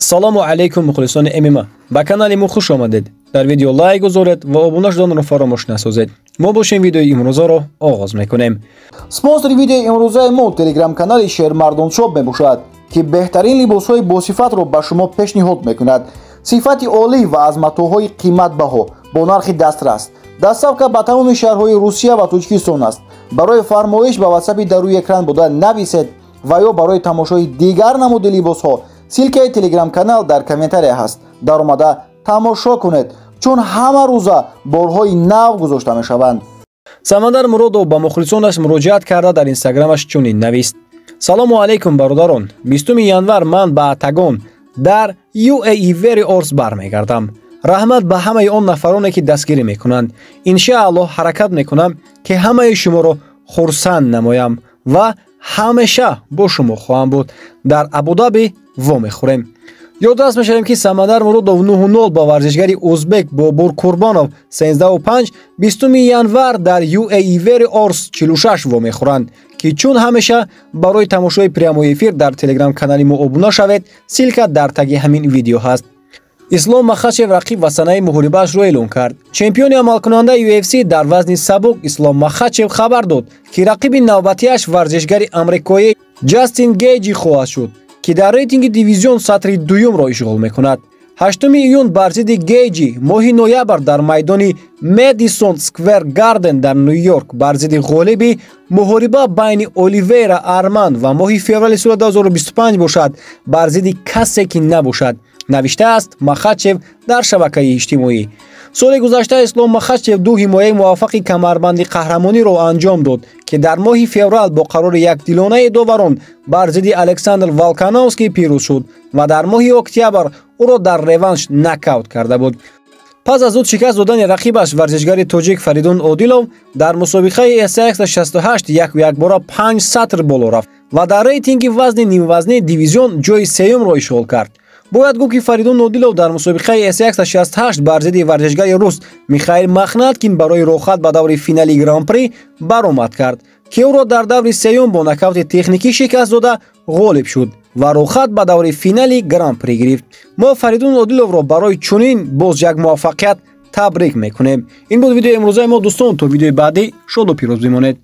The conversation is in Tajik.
Салому алейкум, мухлисони ММА. Ба канали мо хуш омадед. Дар видео лайк гузоред ва обуна шуданро фаромӯш насозед. Мо бошем, видеои имрӯзаро оғоз мекунем. Спонсори видеои имрӯзаи мо телеграм-канали Шермардон Шоп мебошад, ки беҳтарин либосҳои босифатро ба шумо пешниҳод мекунад. Сифати олӣ ва аз матоъҳои қиматбаҳо бо нархи дастрас. Доставка ба тамоми шаҳрҳои Русия ва Тоҷикистон аст. Барои фармоиш ба ватсапи дар рӯи экран буда нависед ва ё барои тамошои дигар намуди либосҳо ссылка и телеграм-канал дар комментария ҳаст. Даромада тамошо кунед, чун ҳама рӯза борҳои нав гузошта мешаванд. Самандар Муродов ба мухлисонаш муроҷиат карда, дар инстаграмаш чунин навист: «Салому алейкум, бародарон! 20 январ ман ба октагон дар UAE Warriors бармегардам. Раҳмат ба ҳамаи он нафароне, ки дастгирӣ мекунанд. Иншааллоҳ, ҳаракат мекунам, ки ҳамаи шуморо хурсанд намоям ва ҳамеша бо шумо хоҳам буд. Дар Абудаби вомехӯрем». Ёдрас мешавем, ки Самандар Муродов 9-0 ба варзишгари узбек Бобур Курбонов 13-5 20 январ дар UAE Warriors 46 вомехӯранд, ки чун ҳамеша барои тамошои прямой эфир дар телеграм-канали мо обуна шавед. Ссылка дар таги ҳамин видео ҳаст. Ислом Махачев рақиб ва санаи муҳорибаашро эълон кард. Чемпиони амалкунандаи UFC дар вазни сабук Ислом Махачев хабар дод, ки рақиби навбатиаш варзишгари амрикоӣ Ҷастин Гейҷи хоҳад шуд, ки дар рейтинги дивизион сатри дуюмро ишғол мекунад. 8 июн бар зидди Гейҷи, моҳи ноябр дар майдони Медисон Сквер Гарден дар Ню-Йорк бар зидди ғолиби муҳориба байни Оливейра Арман ва моҳи феврали соли 2025 бошад, бар зидди касе ки набошад, навиштааст Махачев дар шабакаи иҷтимоӣ. Соли гузашта Ислом Махачев ду ҳимояи муваффақи камарбанди қаҳрамониро анҷом дод, ки дар моҳи феврал бо қарори якдилонаи доварон бар зидди Александр Волкановский пирӯз шуд ва дар моҳи октябр ӯро дар реванш нокаут карда буд. Пас аз зуд шикаст додани рақибаш, варзишгари тоҷик Фаридун Одилов, дар мусобиқаи EC 68 яку якбора панҷ сатр боло рафт ва дар рейтинги вазни нимвазнии дивизион ҷои сеюмро ишғол кард. Бояд гуфт, ки Фаридун Одилов дар мусобиқаи EC 68 бар зидди варзишгари рус Михаил Махнаткин барои роҳхат ба даври финали Гран-при баромад кард, ки ӯро дар даври сеюм бо нокаути техникӣ шикаст дода, ғолиб шуд ва роҳхат ба даври финали Гран-при гирифт. Мо Фаридун Одиловро барои чунин боз як муваффақият табрик мекунем. Ин буд видеои имрӯзаи мо, дӯстон. То видеои баъдӣ шоду пирӯз бимонед.